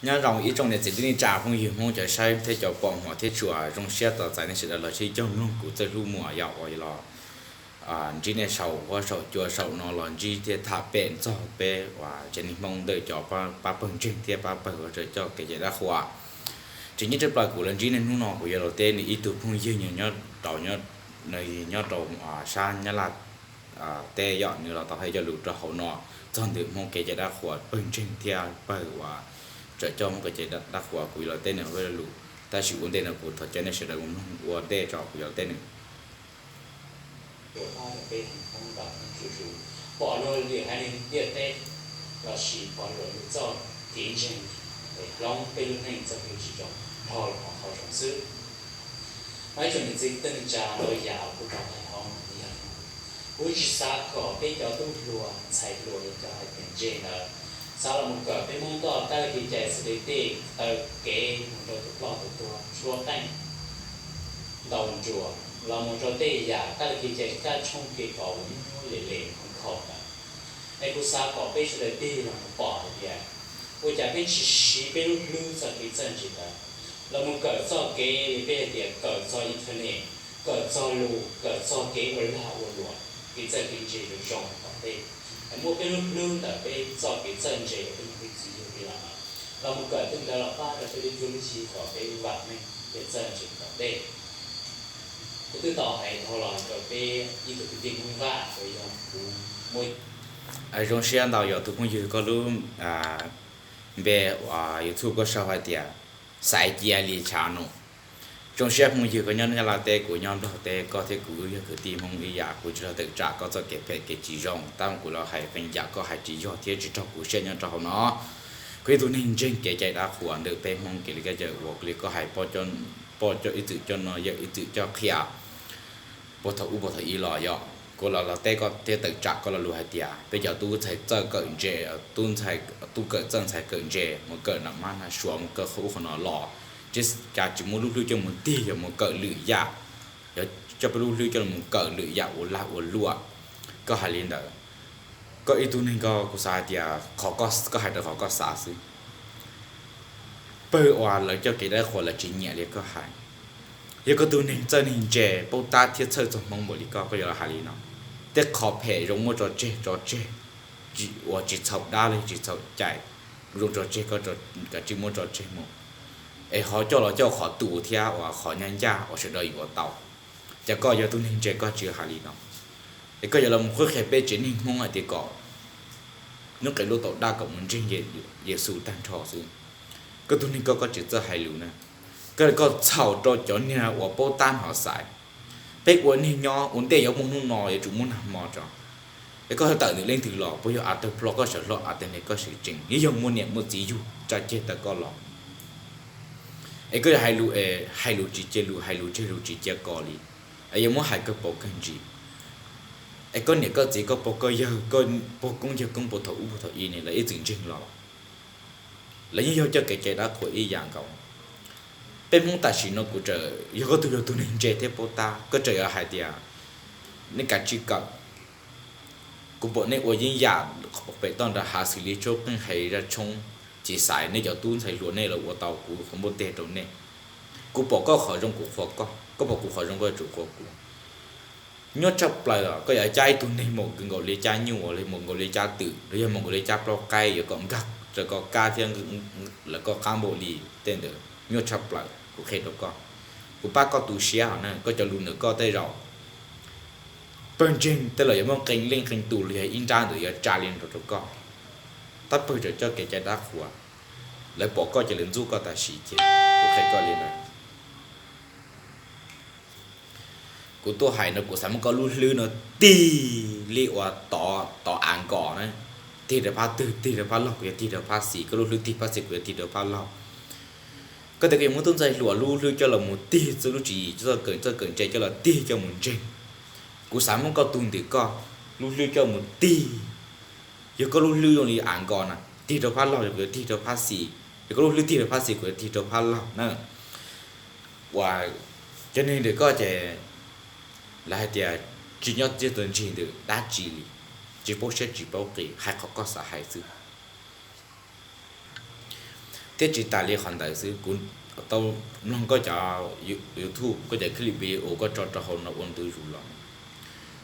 Nyob zoo ib tsoom niam txiv kwv tij neej tsa phooj ywg Hmoob cov saib thiab cov pom hmov thiab tshua, zoo siab tos txais nej sawv daws los sib koom mloog kuv txoj hlub muag yom, uas los ntsib nej saum huab saum cua saum no los ntsib thiab tham pem txog peb uas tsev neeg Hmoob ntawm cov pab pawg ntseeg thiab pab pawg uas tseem coj kev cai dab qhuas. Tseem ceeb tshaj plaws kuv los ntsib nej hnub no kuv yuav los teb nws ib tug phooj ywg nyob rau, nyob rau sab Nyab Laj teb yom, nws los tau hais cov lus rau hauv no txog ntawm Hmoob kev cai dab qhuas, pawg ntseeg thiab pawg uas tseem coj Hmoob kev cai dab qhuas, kuv yuav los teb nws ua lus. Tab sis ua ntej no kuv thov caw nej sawv daws mus mloog ua ntej tso kuv yuav los teb nws. Ua pab rau peb haiv Hmoob ntaus neeg zuj zus, pom luag lwm haiv neeg ntiaj teb lossis pom luag lwm txoj kev ntseeg es hloov peb lub neej txoj kev tsis zoo dhau los qhov zoo xwb. Mas ib tsoom niam txiv kwv tij neej tsa, ntau yam kuv rov qab hais hauv no yog kuv tsis xav kom peb cov tub hluas ntxhais hluas los cov hais tias ntse ntawd xav los mus kawm peb Hmoob txoj tab kev cai txoj kev dej taw kev mus rau tus ploj tus tuag, tshuab qeej ntaus nruas, los mus rau tej yam tab kev cai kaj tshoob kev kos uas nyuaj nyuaj le le khoom khaum ntawd. Es kuv xav kom peb sawv daws tig los mus pom hais tias ua cas peb tsis siv peb lub hlwb txoj kev txawj ntse ntawd los mus kawm txoj kev li peb hais tias kawm txog internet, kawm txog lus, kawm txog kev ua lag ua luam, kev txawj kev ntse zoo zoo tom ntej. Es muab peb lub hlwb ntawm peb txoj kev txawj ntse uas peb niam peb txiv yug peb los no los mus kawm tej ntawd los pab rau peb lub cuab lub yig kom peb vam meej thiab txawj ntse tom ntej. Kuv twb tau hais dhau los rau peb ib tug kwv tij Hmoob Vaj uas yog kuv muaj. Zoo siab ntau yog tus phooj ywg koj lub npe uas YouTube koj sau hais tias Xaiv Cia Li Tshav Num. Zoo siab phooj ywg koj nyob Nyab Laj teb, kuv nyob Nplog teb, koj thiab kuv wb yog kwv tij Hmoob ib yam, kuv tsis los tawm tsam koj txoj kev phem kev tsis zoo, tab mas kuv los hais qee yam koj hais tsis yog thiab tsis raug kuv siab nyob rau hauv no. Kuv ib tug neeg ntseeg kev cai dab qhuas ntawm peb Hmoob kev li kev cai uas li koj hais, poj coj ib txwm coj no, yawm ib txwm coj qhia puag thaum ub puag thaum i los yog kuv los los teb koj thiab tawm tsam koj lo lus hais tias peb cov tub ntxhais txawj kawm ntse, tub ntxhais, tub kawm txawj ntxhais kawm ntse mus kawm nam mab nam suav mus kawm qhov ub qhov no los, tsis, cas tsis muab lub hlwb coj mus tig yog mus kawm lwm yam, yog coj peb lub hlwb coj los mus kawm lwm yam ua lag ua luam. Koj hais li ntawd, koj ib tug neeg ko kuv xav hais tias qhov koj hais rau qhov koj xav xwb. Pawg uas lawv coj kev dab qhuas lawv tsis nyiam li koj hais. Yog koj tug neeg txawj neeg ntse paub tab thiab txhawj txog Hmoob npaum li koj, koj yuav los hais li no. Tej qhov phem zoo muab tso tseg, tso tseg, uas tsis txhaum dab los tsis txhaum cai, zoo tso tseg koj kav tsij muab tso tseg mus. Es ho coj los coj qhov tu thiab uas qhov nyab ncaj uas sawv daws yuav tau. Cas koj yog tug neeg ntse koj tsis hais li no? Es koj yuav los mus qhuab qhia peb tsev neeg Hmoob hais tias kom nyob qe lub tau dab kom mus ntseeg Yexus tag nrho xwb. Koj tug neeg koj, koj tsis txawj hais lus na. Koj, koj txhaum rau cov niag uas paub tab hnov xaiv. Peb ua neeg nyob ua ntej yuav muaj hnub no yuav tsum muaj nag hmo tso. Es koj tawm ntawm leej twg los puas yog av tawg plho koj sawv hlo, av tawg hneev koj sawv tsees, yog muaj niam muaj txiv yug tsa ceg tawm koj los. Es koj yuav hais lus, hais lus tsis cia lus, hais lus tseg lus tsis cia ko li. Es yuav muab hais kawg paus kawg ntsis. Es koj niam koj txiv koj pog koj yawg, koj pog koob yawg koob puag thaum ub puag thaum i ne lawv ib txwm ntseeg los, lawv yeej yog coj kev cai dab qhuas ib yam nkaus. Peb Hmoob tam sim no kuv txawm yog koj tug, yog tug neeg ntse thiab paub tab, koj txawm yuav hais tias nej kav tsij kawm. Kuv pom nej ua yeeb yam pem toj nram hav xws li tshuab qeej hais zaj tshoob, tsis xaiv nej cov tub ntxhais hluas nej los ua tau kuv qhov npua teg rau nej. Kuv pom koj qhov zoo kuv qhuas koj, koj pom kuv qhov zoo koj yuav tsum qhuas kuv. Nyuaj tshaj plaws os, koj yuav cab ib tug neeg maum nkaus li cab nyuj, maum nkaus li cab twm, los yog maum nkaus li cab plaub qaib, yuav kom nkag raws koj kab thiab lawv koj qab npaum li tej ntawd nyuaj tshaj plaws, kuv qhia rau koj. Kuv pab koj tu siab hos na, koj cov lus ntawm koj tej zaum pawg ntseeg tej los yuav muab qee leej qee tus los yog ib nrab ntawd yuav tsa li no rau koj. Tab pawg tseem coj kev cai dab qhuas, lawv pom koj ces lawv ntxub koj tam sim ces, kuv qhia koj li ntawd. Kuv tuaj hais no kuv xav muab koj lub hlwb no tig li uas tov, tov av nkos na, tig rau phab twg, tig rau phab laug kuv yuav tig rau phab xis, koj lub hlwb tig phab xis kuv yuav tig rau phab laug. Koj tias koj yuav muab tub ntxhais hluas lub hlwb coj los mus tig txoj lub tswv yim, txoj kawm, txoj kawm ntse coj los tig coj mus ntseeg. Kuv xav muab koj tus ntawm koj lub hlwb coj mus tig. Yog koj lub hlwb zoo li av nkos na, tig rau phab laug kuv yuav tig rau phab xis, yog koj lub hlwb tig rau phab xis kuv yuav tig rau phab laug na. Uas cov neeg ntawm koj ces lawv hais tias tsis nyob txij txoj ntsis ntawm dab tsi li, tsis paub siab tsis paub qis, hais qhov koj xav hais xwb. Thiab tsis tas li qhov ntawd xwb, kuv tau mloog koj cov YouTube, koj cov clip video koj tso rau hauv no ua ntu zus los,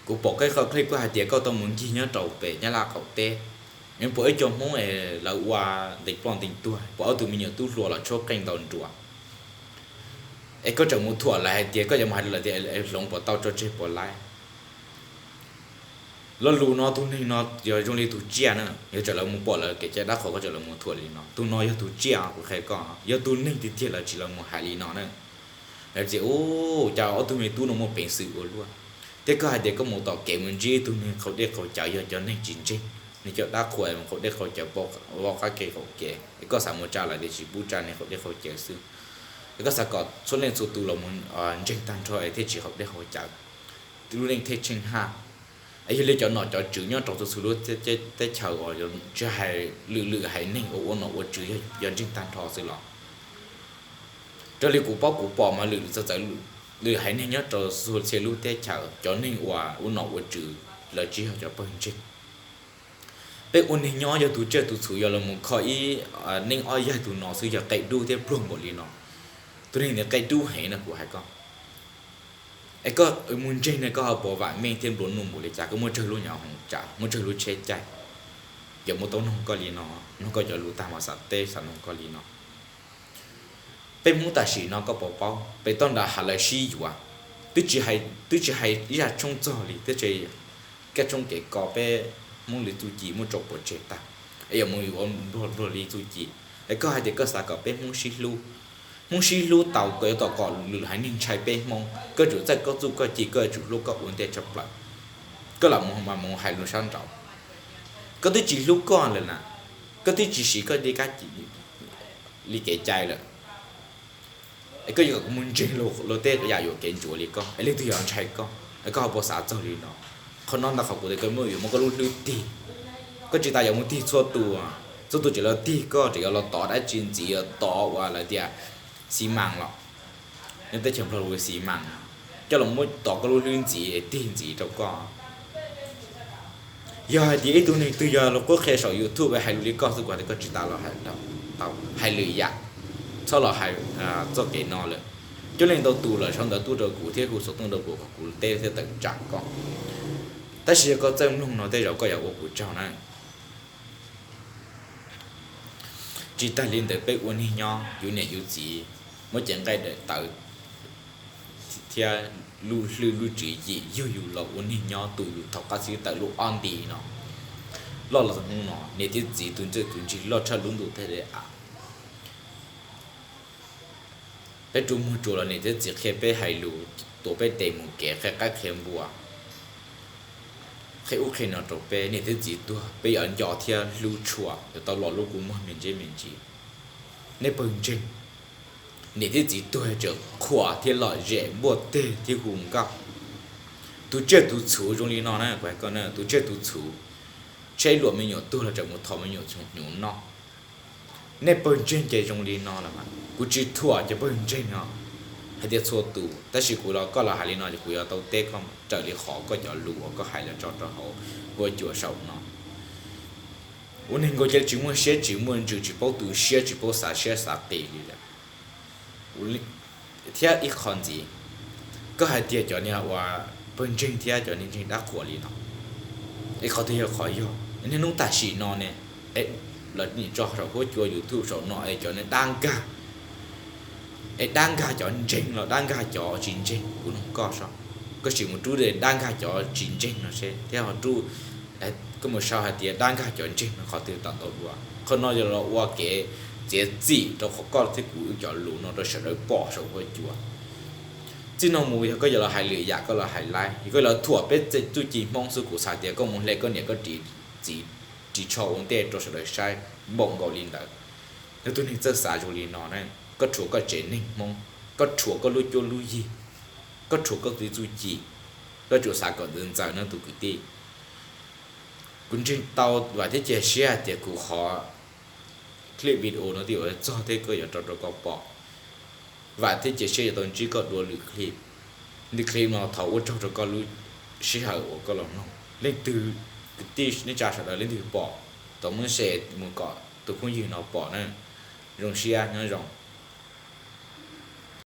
kuv pom koj qhov clip koj hais tias koj tau mus ncig nyob rau pem Nyab Laj qaum teb, es pom ib co Hmoob es lawv ua ntees ploj ntees tuag, pom ob tug me nyuam tub hluas los tshuab qeej ntaus nruas, es koj tseem mus thuam lawv hais tias koj yuav mus hais rau lawv tias hloov puas tau, tso tseg puas laib. Lo lus no, tus neeg no yog zoo li tus tsiaj na, yog txawm lawv mus pom lawv kev cai dab qhuas koj txawm lawv mus thuam li no, tus no yog tus tsiaj, kuv qhia koj, yog tus neeg tiag tiag lawv tsis los mus hais li no na. Lawv tias, u, cas ob tug me tub no muaj peev xwm ua luaj. Thiab koj hais tias koj mus tom kev mus ntsib ib tug neeg qaug dej qaug cawv, yog cov neeg tsis ntseeg, neeg cov dab qhuas mus qaug dej qaug cawv, ua qab kev qaum kev, es koj xav mus tsa lawv tias tsis pub tsa neeg qaug dej qaug cawv xwb. Es koj xav kom txhua leej txhua tus los mus ntseeg tag nrho es thiaj tsis qaug dej qaug cawv, lub neej thiaj tsheej haj. Es yog li cov nom cov tswv nyob rau txhua txhua lub teb chaws uas tsis hais lwm lwm haiv neeg uas ua nom ua tswv yog ntseeg tag nrho xwb los? Raws li kuv paub kuv pom mas lwm txawv txawv, lwm haiv neeg nyob rau txhua txhia lub teb chaws cov neeg uas ua nom ua tswv lawv tsis yog cov pawg ntseeg. Peb ua neeg nyob yog tus tsiaj tus txhu yog los mus kho ib neej ob yaig tus no xwb, yog qia dub thiab pluag npaum li no. Tus neeg ntawd qia dub heev no kuv hais koj. Es koj mus ntseeg ne koj ho puas vam meej thiab nplua nuj npaum li cas, koj muaj tsawg lub nyuam hoom tsawv, muaj tsawg lub tsheb caij, yog muaj tau noog koj li no, noog koj cov lus tag mas xav teb xav noog koj li no. Peb Hmoob tam sim no koj puas paub, pem toj nram hav lawv sib yuav, twb tsis hais ib zaj tshoob txog li, twb tsis kaj tshoob kev ko, peb Hmoob li txuj ci muaj rau pov tseg tag, es yuav mus yuav nplog nplog li txuj ci. Es koj hais tias koj xav kom peb Hmoob sib hlub, Hmoob sib hlub tau koj yuav tau kom lwm haiv neeg ntshai peb Hmoob, koj tsum txawj koj txuj koj ci, koj yuav tsum hlub koj ua ntej tshaj plaws. Koj lam mus mas mus hais lus sab nraud, koj twb tsis hlub koj lawm na, koj twb tsis siv koj li kab li kev cai lawm, es koj yuav kom kuv mus ntseeg luag tej yam yuam kev ntsuav li koj, es leej twg yuav ntshai koj, es koj ho puas xav txog li no? Qhov no ntag qhov kuv tias koj muaj yuav muab koj lub hlwb tig. Koj tsis tas yuav mus tig txhua tus, txhua tus tseem los tig koj, tseem yuav los tov dab tsi ntxiv, yuav tov ua lawv tias xi mas los, nyob teb chaws Nplog hu xi mas, coj los muab tov koj lub hlwb ntxiv es tig ntxiv rau koj. Yog hais tias ib tug neeg twg yog los qhuab qhia saum YouTube hais lus li koj xwb, kuv hais tias koj tsis tas los hais tau, hais lwm yam, txhob los hais txoj kev no lawm. Coob leej ntau tus lawm sau ntawv tuaj rau kuv thiab hu xov tooj rau kuv kom kuv teb thiab tawm tsam koj. Tab sis yog koj txawj mloog no tej zaum koj yuav ua kuv tsaug na. Tsis tas li ntawd peb ua neeg nyob yus niam yus txiv muab cev nqaij daim tawv thiab lub hlwb lub tswv yim yug yus los ua neeg nyob tu yus thaum qab xwb tawm lub ob nti no. Loj los hnub no niam thiab txiv tus ntxawj tus ntsig loj tshaj lub ntuj thiab daim av. Peb rua muag rua los niam thiab txiv qhia peb hais lus, tuav peb tes mus kev, qhia qaib qhia npua, qhia ub qhia no rau peb. Niam thiab txiv tuag peb yuav nco thiab hlub tshua, yuav tau los lub kua muag me ntsis me ntsis. Nej pawg ntseeg, niam thiab txiv tuag tseem qhuas thiab lom zem npuaj teg thiab hu nkauj. Tus tsiaj tus txhu zoo li no na, kuv hais koj na, tus tsiaj tus txhu, tsheb luam me nyuam tuag los tseem mus thov me nyuam hnyuv noj. Nej pawg ntseeg ces zoo li no los mas kuv tsis thuam cov pawg ntseeg no hais tias txhua tus, tab sis kuv los koj los hais li no ces kuv yuav tau teb koj raws li qhov koj cov lus uas koj hais los tso rau hauv huab cua saum no. Ua neeg nkaus cia li tsis muaj siab tsis muaj ntsws, tsis paub tu siab tsis paub xav siab xav qis li lawm. Thiab ib qho ntxiv, koj hais tias cov niag uas pawg ntseeg thiab cov niag ntseeg dab qhuas li no, es qhov twg yog qhov yog? Niaj hnub tam sim no ne, lawv nim tso saum huab cua YouTube saum no es cov niag dab nkag, es dab nkag cov ntseeg los dab nkag cov tsis ntseeg? Kuv nug koj so, koj sim mus rub dab nkag cov tsis ntseeg no seb thiab ho rub, koj mus sau hais tias dab nkag cov ntseeg no qhov twg tau ntau dua. Qhov no yog los ua kev txiav txim rau qhov koj thiab kuv wb cov lus no rau sawv daws pom saum huab cua. Txij no mus yog koj yuav los hais lwm yam koj los hais laib, yog koj yuav los thuam peb txuj ci Hmoob xwb, kuv xav tias koj mus hle koj niam koj txiv ris tsho ua ntej rau sawv daws saib npaum nkaus li ntawd. Yog tus neeg txawj xav zoo li no na, koj rhuav koj tsev neeg Hmoob, koj rhuav koj lub cuab lub yig, koj rhuav koj txiv txuj ci, koj tsum xav kom ntxawv ntxaws no tus kwv tij. Kuv ntseeg tau, vam thiab cia siab hais tias kuv qhov clip video no twb yuav txog thiab koj yuav rau rau koj pom. Vam thiab cia siab yuav tau ntsib koj dua lwm clip. Lwm clip no thov ua tsaug rau koj lub sij hawm uas koj los mloog. Leej twg kwv tij neej tsa sawv daws leej twg pom, thov muab share mus kom tus phooj ywg no pom na. Zoo siab nyob zoo.